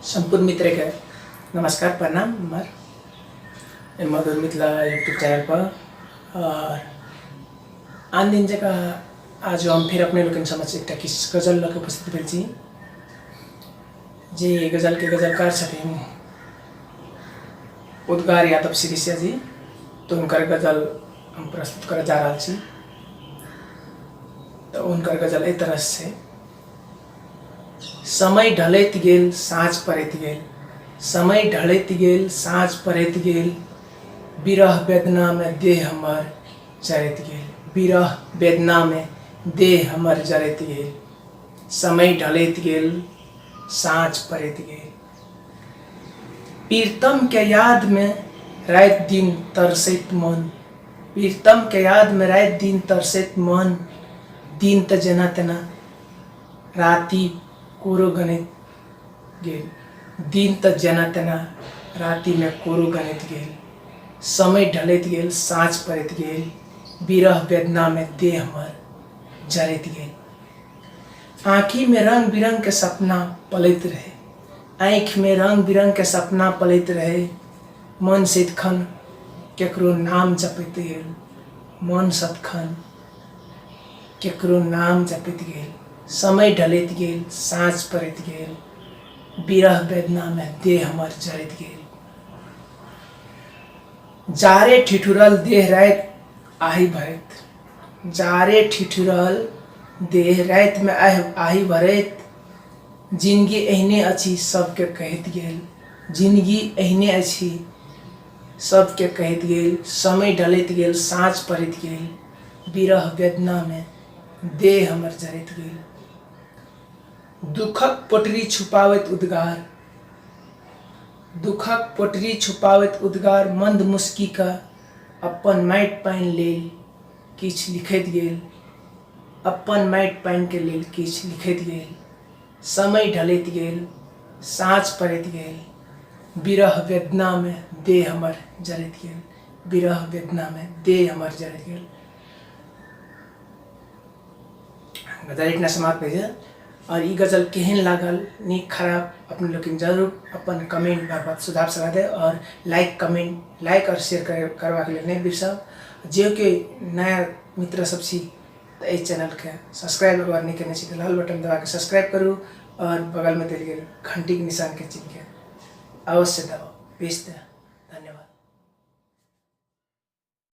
सम्पूर्ण मित्रके नमस्कार, प्रणाम। हमर मधुर मिथिला यूट्यूब चैनल पर और आन दिन जकाँ आज हम फेर अपने लोकनि समक्ष एकटा किछु गजल लऽ कऽ उपस्थित भेल छी। जे गजलके गजलकार छथिन उद्गार यादव सिरिसिया जी, तऽ हुनकर गजल हम प्रस्तुत करऽ जा रहल छी। तऽ हुनकर गजल एहि तरहसँ छै। समय ढलैत गेल, साँझ पड़ैत गेल, समय ढलैत गेल, साँझ पड़ैत गेल, विरह वेदनामे देह हमर जरैत गेल, विरह वेदनामे देह हमर जरैत गेल, समय ढलैत गेल, साँझ पड़ैत गेल। प्रीतमके यादमे राति दिन तरसैत मन, प्रीतमके यादमे राति दिन तरसैत मन, दिन तऽ जेना तेना राति कोरो गनैत गेल, दिन तऽ जेना तेना रातिमे कोरो गनैत गेल, समय ढलैत गेल, साँझ पड़ैत गेल, विरह वेदनामे देह हमर जरैत गेल। आँखिमे रङ्ग बिरङ्गके सपना पलैत रहै, आँखिमे रङ्ग बिरङ्गके सपना पलैत रहै, मन सदिखन केकरो नाम जपैत गेल, मन सदिखन केकरो नाम जपैत गेल, समय ढलैत गेल, साँझ पड़ैत गेल, विरह वेदनामे देह हमर जरैत गेल। जारे ठिठुरल देह राति आहि भरैत, जारे ठिठुरल देह रातिमे आहि भरैत, जिनगी एहने अछि सबके कहैत गेल, जिनगी एहने अछि सबके कहैत गेल, समय ढलैत गेल, साँझ पड़ैत गेल, विरह वेदनामे देह हमर जरैत गेल। दुःखक पोटरी छुपाबैत उद्गार, दुःखक पोटरी छुपाबैत उद्गार, मन्द मुस्कीके अपन माटि पानि लेल किछु लिखैत गेल, अपन माटि पानिके लेल किछु लिखैत गेल, समय ढलैत गेल, साँझ पड़ैत गेल, विरह वेदनामे देह हमर जरैत गेल, विरह वेदनामे देह हमर जरैत गेल। गजल एहिठिना समाप्त भए गेल। आओर ई गजल केहन लागल, नीक खराब, अपने लोकनि जरूर अपन कमेंट मार्फत सुझाव सलाह देब आओर लाइक कमेंट लाइक आओर शेयर करबाक लेल नहि बिसरब। जे कि नया मित्र सब छी तऽ एहि चैनलके सब्सक्राइब अगर नहि केने छी तऽ लाल बटन दबाके सब्सक्राइब करू आओर बगलमे देल गेल घंटीके निशानके चिन्हके अवश्य दबाउ। बेस तऽ।